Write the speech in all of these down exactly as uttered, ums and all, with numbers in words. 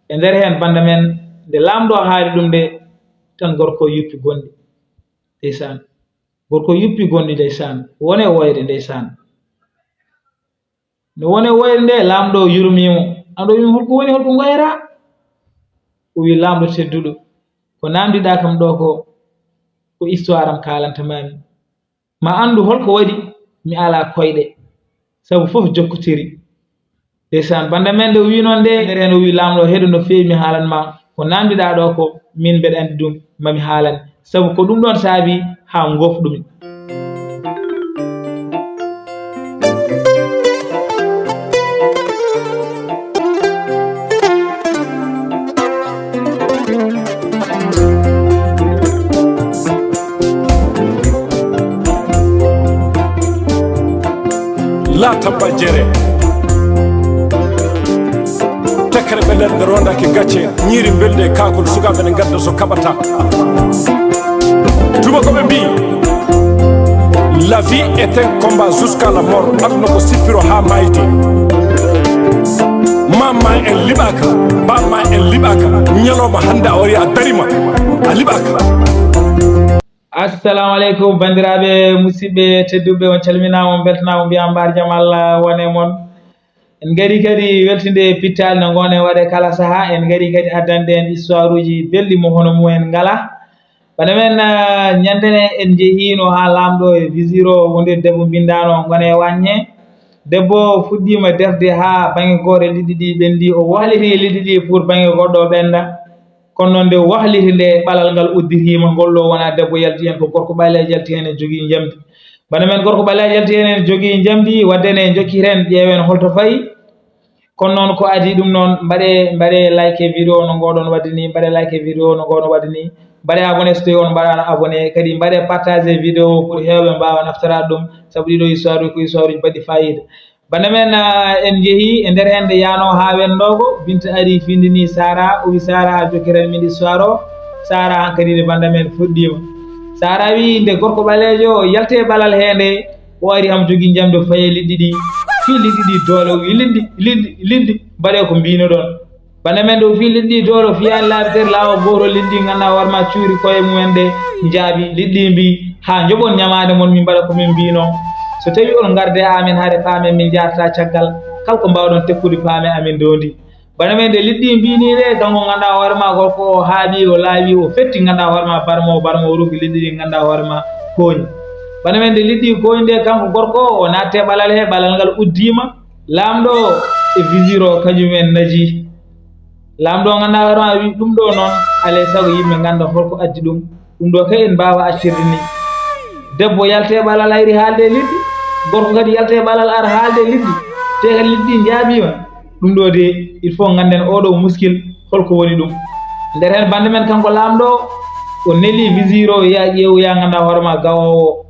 E nder heen bannda men, nde laamɗo haali ɗum nde, tan gorko yuppi gonɗi, ndeysaan. Gorko yuppi gonɗi, ndeysaan. Wone woyde, ndeysaan. No wone woyde nde, laamɗo yurmii mo. Laamɗo wi'i mo, "Holko woni, holko ngoyraa?" O wi'i, "Laamɗo tedduɗo, ko naamndiɗaa kam ɗo ko, ko histoire am kaalanta maami. Ma anndu holko waɗi mi alaa koyɗe, sabu fof jokkotiri." Ndeysaan, bannda men nde o wi'i noon nde, nder heen o wi'i, "Laamɗo, heɗo no feewi mi haalan ma ko naamndiɗaa ɗo ko, min mbeɗa anndi ɗum, ma mi haalan, sabu ko ɗum ɗoon saabi haa ngoof ɗumi." La tabba jere. Tekere ɓe lerde rondaki gacce, ñiiri mbelde e kaakol, sukaaɓe ne ngadda so kaɓata. Tubakoɓe mbi, la vie est un combat jusqu'à la mort. Aduna ko sippiro haa maayde. Ma ma en liɓaaka, ba ma en liɓaaka. Ñalawma hannde a wari a darima, a liɓaaka. Assalamu aleykum, banndiraaɓe, musidɓe tedduɓe, on calminaama, on mbeltanaama, mbiyaa mbaar jam Allah wone mon. En ngari kadi weltinde pittaali no ngoone waɗe kala sahaa. En ngari kadi addande en histoire uji belɗi mo hono mumen ngalaa. Bana men, ah, ñande ne en njehiino haa laamɗo e visiro wonde debbo mbindaano ngone e waññe. Debbo fuɗɗiima defde haa baŋnge gooto e liɗɗi ɗi ɓenndi, o wahliti e liɗɗi ɗi pour baŋnge goɗɗo o ɓennda. Kono noon nde wahliti nde ɓalal ngal udditiima, ngol ɗo wonaa debbo yalti heen, ko gorko ɓaleejo yalti heen, en jogii njamdi. Bana men gorko ɓaleejo yalti heen, en jogii njamdi, wadde ne njokkiten, ƴeewen holto fayi. Kono noon ko adii ɗum noon, mbaɗee, mbaɗee like vidéo no ngoɗon waɗde ni, mbaɗee like vidéo no ngoɗon waɗde ni, mbaɗee abonné so tawii on mbaɗaano abonné, kadi mbaɗee partagé vidéo pour heewɓe mbaawa naftoraade ɗum, sabu ɗiɗo histoire ko histoire uji baɗɗi faayiida. Bana men, ah, en njehii e nder heen nde yaanoo haa wenndoogo, Binta arii findinii Sara, o wi Sara a jokkiran min histoire o, Sara hankadi ne banda men fuɗɗiima. Sara wi nde gorko ɓaleejo o yalti e ɓalal hee nde, o ari am jogii njamdi o fayi e liɗɗi ɗi, fii liɗɗi ɗi doole, o wi liɗɗi, liɗɗi, liɗɗi, mbaɗee ko mbiinoɗon. Bana men ɗo fii liɗɗi doole, o fiyaani laabi tati, laawol gootol liɗɗi nganndaa hoore ma cuuri koye mumen ɗe njaabi. Liɗɗi mbi, haa njoɓon ñamaande mon, min mbaɗa ko min mbiinoo. So tawii on ngarde e amen, hade paamen min njaarata caggal, kala ko mbaawɗon tekkude paamen amin ndoondi. Bana men nde liɗɗi mbiinii ɗe, kanko nganndaa hoore ma gorko o haaɓi, o laawi, o fetti nganndaa hoore ma barmo, barmo o rugi liɗɗi ɗi nganndaa hoore ma kooñi. Bana men nde liɗɗi kooñi ɗe, kanko gorko o naatti e ɓalal he, ɓalal ngal uddiima. Laamɗo e visiro kañum en naji. Laamɗo nganndaa hoore ma wi ɗum ɗo noon, alay sago yimɓe ngannda holko addi ɗum. Ɗum ɗo kay en mbaawa accirde ni. Debbo yalte ɓalal ayri haalde e liɗɗi, gorko kadi yalte ɓalal ar haalde e liɗɗi, te kadi liɗɗi njaabiima. Ɗum ɗo de, il faut ngannden oɗo muskil holko woni ɗum. Nder heen bannde men kanko laamɗo, o neli visiro ya ƴeewoya nganndaa hoore ma gawoowo.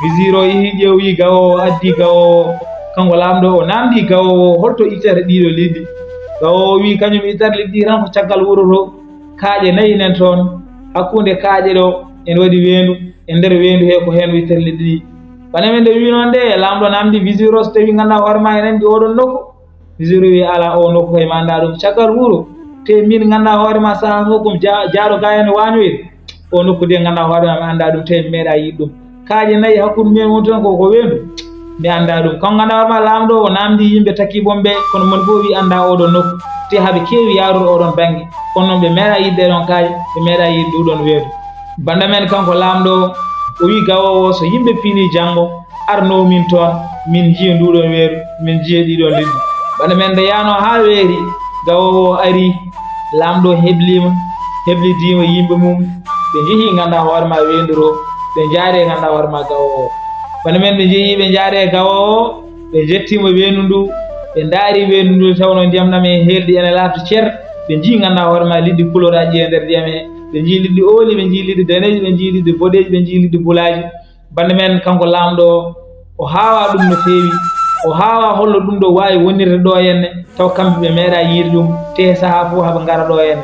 Visiro yehi ƴeewi gawoowo, addi gawoowo. Kanko laamɗo o naamndi gawoowo holto ittata ɗiɗo liɗɗi. Gawoowo wi kañum ittata liɗɗi tan ko caggal wuro to. Kaaƴe nayi nen toon, hakkunde kaaƴe ɗo, ene waɗi weendu, e nder weendu he ko heen ittata liɗɗi ɗi. Bana men nde wi noon de, laamɗo naamndi visiro so tawi nganndaa hoore ma ene anndi oɗon nokku. Visiro wi alaa o nokku kay mi anndaa ɗum. Caggal wuro, te min nganndaa hoore ma sahaa fof ko mi ja-, jaaɗo gaa ene waañoyde. O nokku de nganndaa hoore ma mi anndaa ɗum, te mi meeɗaa yiide ɗum. Kaaƴe nayi hakkunde men woni toon ko, ko weendu. Mi anndaa ɗum. Kanko nganndaa hoore ma laamɗo o naamndi yimɓe takii bon ɓe, kono moni fof wi anndaa oɗon nokku. Te haɓe keewi yaarude oɗon bannge. Kono noon ɓe meeɗaa yiide ɗee ɗoon kaaƴe, ɓe meeɗaa yiide nduu ɗoon weendu. Banda men kanko laamɗo o wi gawoowo so yimɓe piinii janngo, arnoo min toon, min njiya nduu ɗoon weeru, min njiya ɗii ɗoon liɗɗi. Bana men nde yaanoo haa weeri, gawoowo o ari, laamɗo hebliima, heblidiima yimɓe mum, ɓe njehii nganndaa hoore ma weendu ɗo, ɓe njaari e nganndaa hoore ma gawoowo. Bana men ɓe njehii ɓe njaari e gawoowo, ɓe njettiima weendu ndu, ɓe ndaari weendu ndu tawnoo ndiyam ɗam e heeldi ene laafta cer, ɓe njii nganndaa hoore ma liɗɗi kuloraaji e nder ndiyam he, ɓe njii liɗɗi ooli, ɓe njii liɗɗi daneeji, ɓe njii liɗɗi boɗeeji, ɓe njii liɗɗi bulaaji. Banda men kanko laamɗo o, o haawaa ɗum no feewi, o haawaa hollo ɗum ɗo waawi wonirde ɗo henne, taw kamɓe ɓe meeɗaa yiide ɗum, te he sahaa fof haɓe ngara ɗo henne.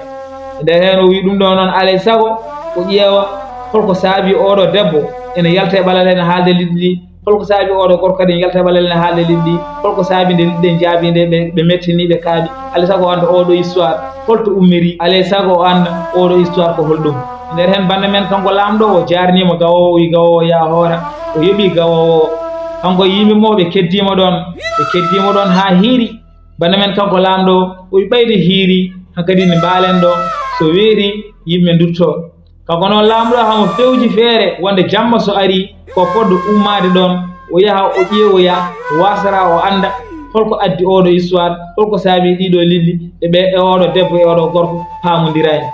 E nder heen o wii ɗum ɗo noon alay sago o ƴeewa holko saabi oɗo debbo ene yalta e ɓalal hene haalde liɗɗi ɗi, Holko saabi oɗo gorko kadi yalta balal ne haalde liɗɗi? Holko saabi nde liɗɗi ɗen jaabi nde ɓe, ɓe mettini, ɓe kaaɓi? Alay sago o annda oɗo histoire holto ummiri. Alay sago o annda oɗo histoire ko holɗum. Nder heen bannde men kanko laamɗo o jaarniima gawoowo, o wi gawoowo yaa hoora. O yoɓi gawoowo o. Kanko e yimɓe mo ɓe keddiima ɗoon. Ɓe keddiima ɗoon haa hiiri. Bannde men kanko laamɗo o wi ɓayde hiiri, hankadi ne mbaalen ɗo. So weeri yimɓe ndutto. Kanko noon laamɗo hamo fewji feere wonde jamma so ari ko fodde ummaade ɗoon, o yaha o ƴeewoya, waasara o annda holko addi oɗo histoire, holko saabi ɗiɗo liɗɗi e ɓe, e oɗo debbo e oɗo gorko paamondiraani.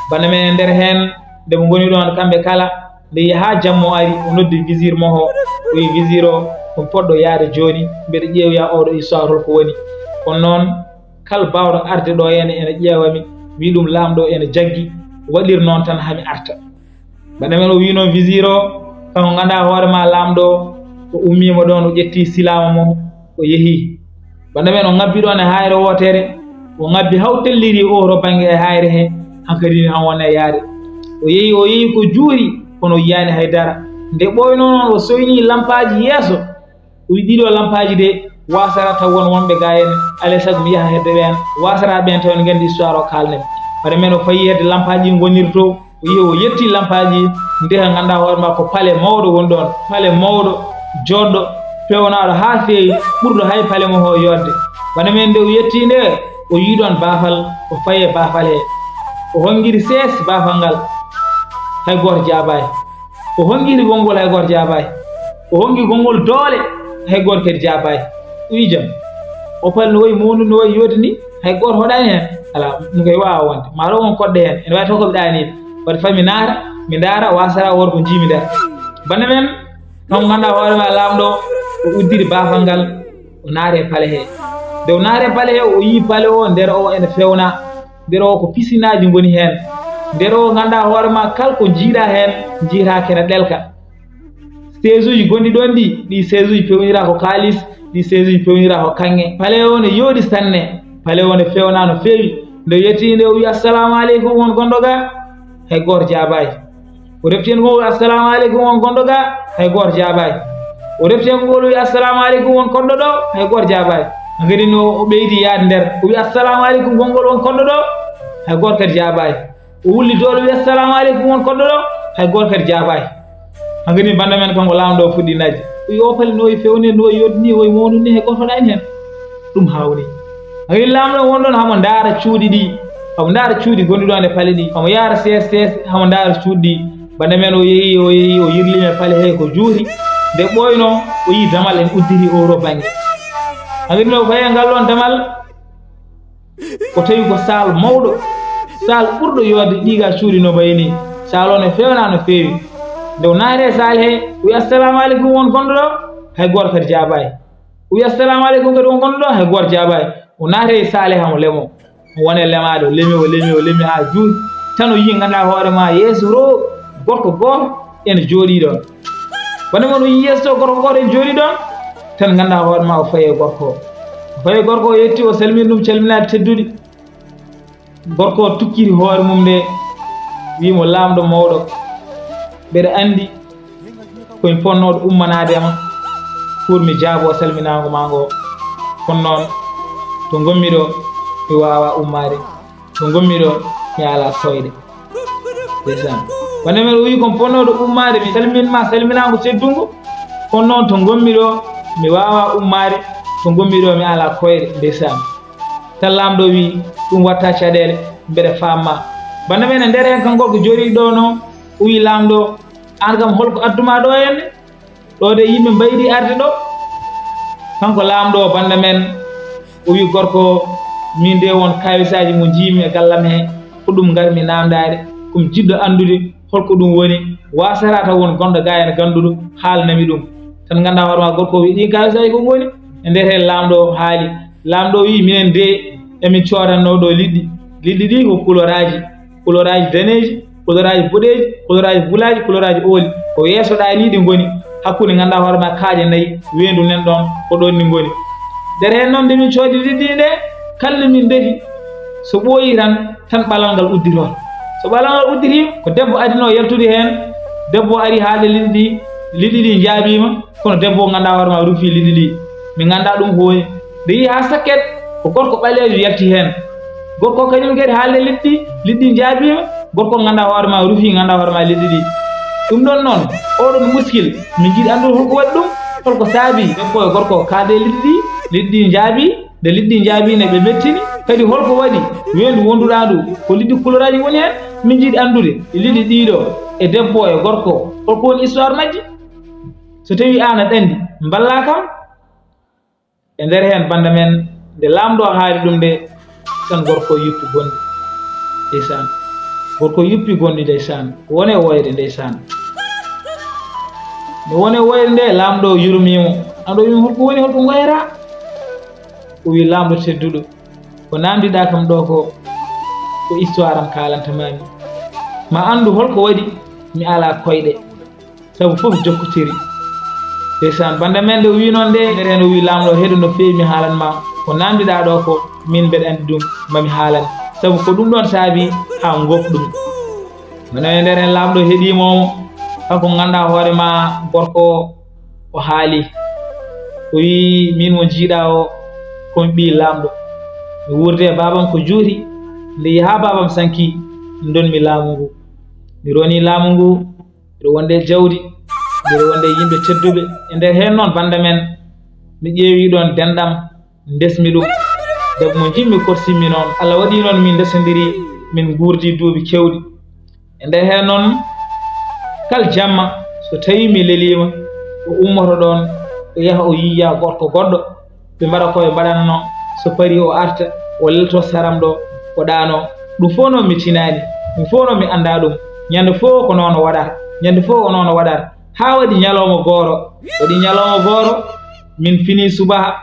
Bana men e nder heen, nde ɓe ngoni ɗoon kamɓe kala, nde yaha jamma o ari, o noddi visir mo o, o wi visir o, ɗum poɗɗo yaade jooni, mbeɗa ƴeewoya oɗo histoire holko woni. Kono noon, kala baawɗo arde ɗo ene, ene ƴeewa mi, wi ɗum laamɗo ene jaggi, waɗir noon tan haa mi arta. Bana men o wi noon visir o, kanko nganndaa hoore ma laamɗo o, o ummiima ɗoon, o ƴetti silaama mo, o yehi. Bana men o ŋabbi ɗoon e haayre wootere, o ŋabbi haw telliri o to bannge e haayre he, hankadi han wona e yaade. O yehi, o yehi ko juuri, kono o yiyaani hay dara. Nde ɓooynoo noon, o soyni lampaaji yeeso, o wi ɗiɗo lampaaji de, waasara taw won wonɓe ga en, alay sago mi yaha hedde ɓeen, waasara ɓeen taw en nganndi histoire o kaalnen. Bana men o fayi hedde lampaaji ngonirto, o yehi o yetti lampaaji, nde ka nganndaa hoore ma ko pale mawɗo woni ɗoon, pale mawɗo, jooɗɗo, peewnaaɗo haa feewi, ɓurɗo hay pale mo o yodde. Bana men nde o yetti nde, o yii ɗoon baafal, o fayi e baafal he. O honngiri sees baafal ngal, hay gooto jaabaani. O honngiri konngol, hay gooto jaabaani. O honngi konngol doole, hay gooto kadi jaabaani. O wi jam. O pali no wayi mawnude, no wayi yooɗde ni, hay gooto hoɗaani heen. Alaa, ɗum kay waawaa wonde. Maa ɗo won koɗɗe heen. Ene waawi taw ko ɓe ɗaaniiɓe. Waɗi fami naata, mi ndaara, waasara worgo njiimi nder. Bana men, kanko nganndaa hoore ma laamɗo, o uddiri baafal ngal, o naati e pale he. Nde o naati e pale he, o yii pale o, nder o ene feewnaa. Nder o ko pisinaaji ngoni heen. Nder o nganndaa hoore ma kala ko njiiɗaa heen, njiitaa kene ɗelka. Seesuuji gonɗi ɗoon ɗi, ɗi seesuuji pewnira ko kaalis, ɗi seesuuji pewnira ko kaŋŋe. Pale o ne yooɗi sanne, pale o ne feewnaa no feewi. Nde o yettii nde o wi, "Assalaamu aleykum, won gonɗo ga?" Hay gooto jaabaani. O refti heen konngol, "Assalaamu aleykum, won gonɗo ga?" Hay gooto jaabaani. O refti heen konngol, o wi, "Assalaamu aleykum, won koɗɗo ɗo?" Hay gooto jaabaani. Hankadi no o ɓeydi yaade nder, o wi, "Assalaamu aleykum, konngol, won koɗɗo ɗo?" Hay gooto kadi jaabaani. O wulli doole, o wi, "Assalaamu aleykum, won koɗɗo ɗo?" Hay gooto kadi jaabaani. Hankadi bannda men kanko laamɗo o fuɗɗi najde. O wi, "O pale no wayi feewni, no wayi yooɗni, no wayi mawnude ni, hay gooto hoɗaani heen." Ɗum haawni. Hankadi laamɗo won ɗoon hamo ndaara cuuɗi ɗi. Hamo ndaara cuuɗi gonɗi ɗoon e pale ɗi. Hamo yaara sees sees, hamo ndaara cuuɗi ɗi. Bannda men o yehi, o yehi, o yirlii e pale he ko juuti. Nde ɓooynoo, o yii damal en udditi oo ɗo bannge. Hankadi no fayi e ngal ɗoon damal, o tawi ko saal mawɗo, saal ɓurɗo yooɗde ɗiiga cuuɗi no mbayi ni. Saal o ne feewnaa no feewi. Nde o naati e saal he, o wi, "Assalaamu aleykum, won gonɗo ɗo?" Hay gooto kadi jaabaani. O wi, "Assalaamu aleykum," kadi won gonɗo ɗo? Hay gooto jaabaani. O naati e saal he hamo lemo. O woni e lemaade, o lemi, o lemi, o lemi haa juuti. Tan o yii nganndaa hoore ma yeeso to, gorko gooto ene jooɗii ɗoon. Wonde mon o yii yeeso to, gorko gooto ene jooɗii ɗoon. Tan nganndaa hoore ma o fayi e gorko o. O fayi e gorko o, yetti, o salmini ɗum calminaade tedduɗi. Gorko o tukkiti hoore mum nde, wii mo, "Laamɗo mawɗo, mbeɗa anndi ko mi fotnooɗo ummanaade ma pour mi jaabo salminaango ma ngo. Kono noon, to ngonmi ɗo, mi waawaa ummaade. To ngonmi ɗo, mi alaa koyɗe." Ndeysaan. Wonde mbeɗa wii ko mi fotnooɗo ummaade, mi salmin ma salminaango teddungo. Kono noon, to ngonmi ɗo, mi waawaa ummaade. To ngonmi ɗo, mi alaa koyɗe. Ndeysaan. Tan laamɗo wi, "Ɗum watta caɗeele, mbeɗa faamma." Bannda men e nder heen kanko ko jooɗii ɗo no, o wi, "Laamɗo, aan kam holko adduma ɗo henne? Ɗo de yimɓe mbaydi arde ɗo." Kanko laamɗo o, bannda men, o wi, "Gorko, min de won kaawisaaji mo njiimi e gallam he, ko ɗum ngarmi naamndaade, ko mi jiɗɗo anndude holko ɗum woni, waasara taw won gonɗo ga ene gannduɗo haalnami ɗum. Tan nganndaa hoore ma gorko o wi ɗin kaawisaaji ko ngoni." E nder heen laamɗo o haali. Laamɗo o wi, "Minen de emin coodanno ɗo liɗɗi. Liɗɗi ɗi ko kuloraaji, kuloraaji daneeji, kuloraaji boɗeeji, kuloraaji bulaaji, kuloraaji ooli. Ko yeeso ɗa ni ɗi ngoni. Hakkunde nganndaa hoore ma kaaƴe nayi, weendu nen ɗoon, ko ɗoon ɗi ngoni. Nder heen noon nde min coodi liɗɗi nde, kala nde min ndefi, so ɓooyi tan, tan ɓalal ngal udditoo. So ɓalal ngal udditi, ko debbo adinoo yaltude heen. Debbo ari haalde liɗɗi ɗi, Liɗɗi ɗi njaabiima, kono debbo o nganndaa hoore ma rufi liɗɗi ɗi. Mi nganndaa ɗum ko woni. Nde yii haa sakket, ko gorko ɓaleejo yalti heen. Gorko kañum kadi haalde liɗɗi, liɗɗi njaabiima, gorko nganndaa hoore ma rufi, nganndaa hoore ma liɗɗi ɗi. Ɗum ɗon noon, oɗon muskil, min njiɗi anndude holko waɗi ɗum, holko saabi debbo e gorko kaalde liɗɗi ɗi, liɗɗi ɗi njaabi, nde liɗɗi njaabi ne ɓe mettini, kadi holko waɗi weendu wonduɗaa ndu, ko liɗɗi kuloraaji woni heen, min njiɗi anndude liɗɗi ɗiɗo e debbo e gorko, holko woni histoire majji? So tawi aan aɗa anndi, mballaa kam. E nder heen bannda men, nde laamɗo haali ɗum nde, tan gorko yuppi bonɗi. Ndeysaan. Gorko yuppi bonɗi, ndeysaan. Wone woyde, ndeysaan. Nde wone woyde nde, laamɗo yurmii mo. Laamɗo wi'i mo, "Holko woni, holko ngoyraa?" O wi'i, "Laamɗo tedduɗo, ko naamndiɗaa kam ɗo ko, ko histoire am kaalanta maa mi. Ma anndu holko waɗi mi alaa koyɗe." Sabu fof jokkotiri. Ndeysaan, bannda men nde o wii noon nde, nder heen o wii, "Laamɗo, heɗo no feewi mi haalan ma ko naamndiɗaa ɗo ko, min mbeɗa anndi ɗum, ma mi haalan. Sabu ko ɗum ɗoon saabi haa ngoof ɗum." Mino e nder heen laamɗo heɗii mo, kanko nganndaa hoore ma gorko o, o haali. O wii, "Min mo njiiɗaa o, ko mi ɓii laamɗo. Mi wuurde e baabam ko juuti, nde yahaa baabam sanki, ndonmi laamu ngu. Mi roni laamu ngu, mbiɗo wonde e jawdi, mbiɗo wonde e yimɓe tedduɓe. E nder heen noon, bannda men, mi ƴeewi ɗoon denɗam, ndesmi ɗum. Debbo mo njiɗmi, korsimmi noon. Allah waɗi noon min ndesondiri, min nguurdi duuɓi keewɗi. E nder heen noon, kal jamma, so tawii mi leliima, o ummoto ɗoon, o yaha o yiya gorko goɗɗo." Ɓe mbaɗa ko ɓe mbaɗatnoo, so parii o arta, o lelto saram ɗo, o ɗaanoo. Ɗum fof noon mi tinaani, ɗum fof noon mi anndaa ɗum. Ñande fof ko noon o waɗata, ñande fof ko noon o waɗata. Haa waɗi ñalawma gooro, waɗi ñalawma gooro, min fini subaha,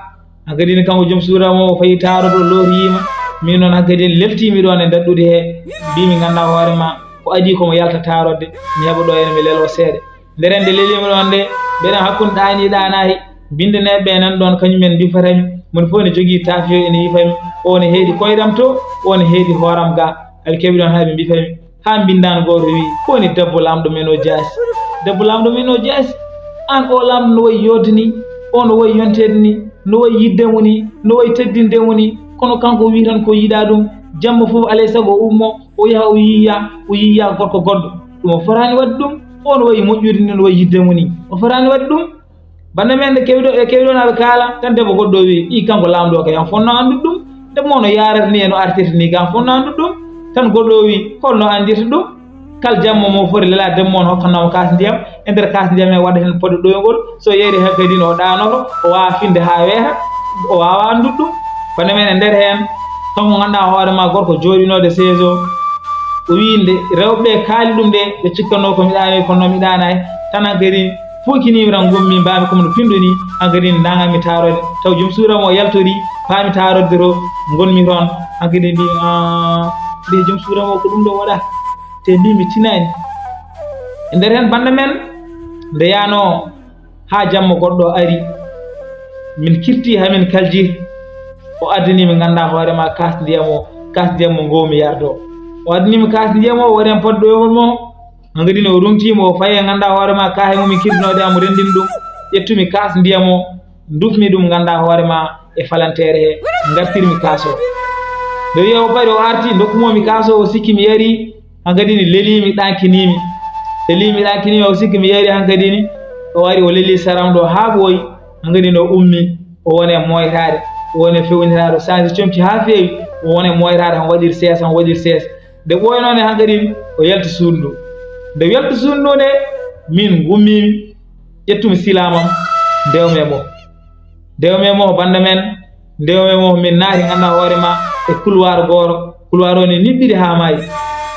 hankadi ne kanko joom suudu am o fayi taarode, o lootoyiima. Min noon hankadi ne leltiimi ɗoon e daɗɗude he, mbiimi, "Nganndaa hoore ma, ko adii ko mo yalta taarode, mi heɓa ɗo heen mi leloo seeɗa." Nder heen nde leliima ɗoon nde, mbeɗa hakkunde ɗaanii ɗaanaaki, binndaneeɓe ɓe nan ɗoon, kañum en mbifata mi, moni fof ne jogii taafiyo ene yifa mi, o ne heedi koyɗam to, o ne heedi hooram ga, aɓe keɓi ɗoon haa ɓe mbifa mi, haa mbinndaan gooto wii, "Ko woni debbo laamɗo men o jaasi? Debbo laamɗo men o jaasi? Aan o laamɗo no wayi yooɗde ni, o no wayi yonteede ni, no wayi yiɗde mo ni, no wayi teddinde mo ni, kono kanko o wii tan ko yiɗaa ɗum, jamma fof alay sago o ummo, o yaha o yiya, o yiya gorko goɗɗo. Ɗum o fotaani waɗde ɗum, o no wayi moƴƴude ni, no wayi yiɗde mo ni, o fotaani waɗde ɗum." Bannda men nde kewi ɗo, e kewi ɗo na ɓe kaala, tan debbo goɗɗo o wii, "Ii, kanko laamɗo o kay, an fonnoo anndude ɗum. Debbo mo no yaarata ni e no artirta ni, kan fonnoo anndude ɗum." Tan goɗɗo o wii, "Hol no anndirta ɗum?" Kal jamma mo foti lelaade debbo mo, on hokkannoo mo kaas ndiyam. E nder kaas ndiyam he waɗa heen poɗɗo ɗoyngol. So yeeyde heen kadi no o ɗaanoto, o waawa finde haa weeta, o waawa anndude ɗum. Kono men e nder heen, kanko nganndaa hoore ma gorko jooɗinooɗo sees o, o wii nde rewɓe kaali ɗum nde, ɓe cikkannoo ko mi ɗaanoyi, kono mi ɗaanayi. Tan hankadi fuukiniimi tan ngummi mbaami comme no pinɗo ni, hankadi nanganmi taarode. Taw joom suudu am o yaltori, faami taarode to ngonmi toon. Hankadi mbi, "Ah, nde joom suudu am o ko ɗum ɗo waɗa." Te mbi mi tinaani. E nder heen bannda men, nde yaanoo haa jamma goɗɗo ari, min kirti haa min kalji, o addani mi nganndaa hoore ma kaas ndiyam o, kaas ndiyam mo ngoomi yardo. O addani mi kaas ndiyam o, o waɗi heen poɗɗo ɗoyngol mo, hankadi ne o rumtii mo, o fayi e nganndaa hoore ma kaas he mo min kirtinoode am, o renndini ɗum, ƴettumi kaas ndiyam o, ndufmi ɗum nganndaa hoore ma e falanteere he, ngartirmi kaas o. Nde wiya o paɗi o arti, ndokkumoo mi kaas o, o sikki mi yari, hankadi ne leliimi, ɗankiniimi. Leliimi, ɗankiniimi, o sikki mi yari hankadi ne. O wari, o leli saram ɗo haa ɓooyi, hankadi ne o ummi, o woni e moytaade, o woni e fewnitaade, o sanji comci haa feewi, o woni e moytaade, hamo waɗiri sees, hamo waɗiri sees. Nde ɓooynoo ne hankadi ne, o yalti suudu ndu. Nde yalti suudu ndu nde, min ngummiimi, ƴettumi silaam am, ndewmi e mo. Ndewmi e mo, bannda men, ndewmi e mo, min naati nganndaa hoore ma e couloir gooro. Couloir o ne niɓɓiɗi haa maayi.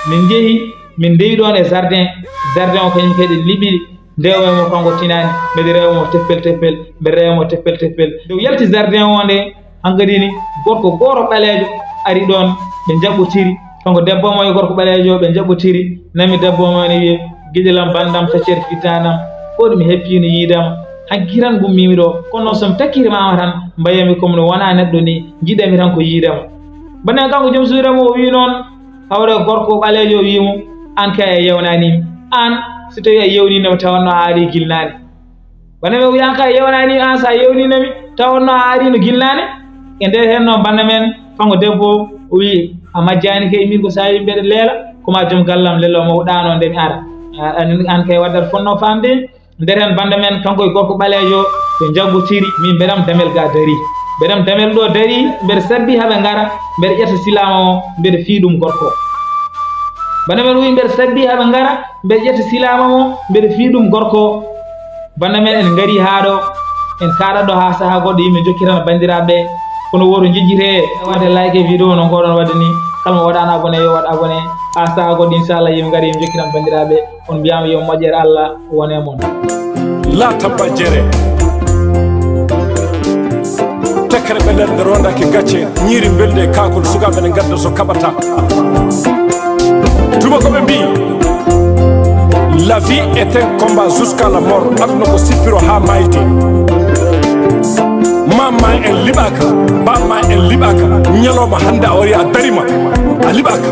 Min njehi, min ndewi ɗoon e jardin. Jardin o kañum kadi niɓɓiɗi. Ndewmi e mo kanko tinaani. Mbeɗa rewa mo teppel teppel, mbeɗa rewa mo teppel teppel. Nde o yalti jardin o nde, hankadi ne gorko gooro ɓaleejo ari ɗoon, ɓe njaɓɓotiri. Kanko debbo mo e gorko ɓaleejo ɓe njaɓɓotiri. Nami debbo mo ne wiye, "Giɗel am, banndam, feccere fitaanam, ko ɗum heppiino yiidam. Hanki tan ngummiimi ɗo. Kono noon so mi takkiri maama tan, mbayami comme no wonaa neɗɗo ni, njiɗami tan ko yiidama." Bannde kanko joom suudu mo o wii noon, hawre gorko ɓaleejo o wii mo, "Aan kay a yewnaniimi. Aan Si tawii a yewniino mi, tawanno a arii gilnaane. Bana mi wiyan ka yewnani an, sa yewnino mi, tawanno a arii no gilnaane. E nder heen noon, bana men, fango debbo o wi, "A majjaani kay, min ko sa wi mbeɗa leela, ko ma joom gallam lelo mo ɗaano nde mi ara. A, an, an kay waɗat fonno famde." Nder heen banda men, kanko e gorko ɓaleejo, ɓe njaggotiri, min mbeɗam damel ga dari. Mbeɗam damel ɗo dari, mbeɗa sabbi haɓe ngara, mbeɗa ƴetta silaama o, mbeɗa fii ɗum gorko. Banda men wi mbeɗa sabbi haɓe ngara, mbeɗa ƴetta silaama mo, mbeɗa fii ɗum gorko. Banda men en ngari haa ɗo, en kaaɗa ɗo haa sahaa goɗɗo yimɓe njokkitana banndiraaɓe. Kono woto njejjite waɗde like e vidéo no ngoɗon waɗde ni. Kala mo waɗaano abonné yo waɗ abonné. Haa sahaa goɗɗo inchallah yimɓe ngari yimɓe njokkitan banndiraaɓe. On mbiyaama yo moƴƴere Allah wone mon. La tabba jere. Tekkere ɓe nder nde rondaki gacce, ñiiri mbelde e kaakol sukaaɓe ne ngadda so kaɓata. Tuma ko ɓe mbii, la vie est un combat jusqu'à la mort. Aduna ko sippiro haa maayde. Mamma en liɓaaka, bamma en liɓaaka. Ñalawma hannde a wari a darima, a liɓaaka.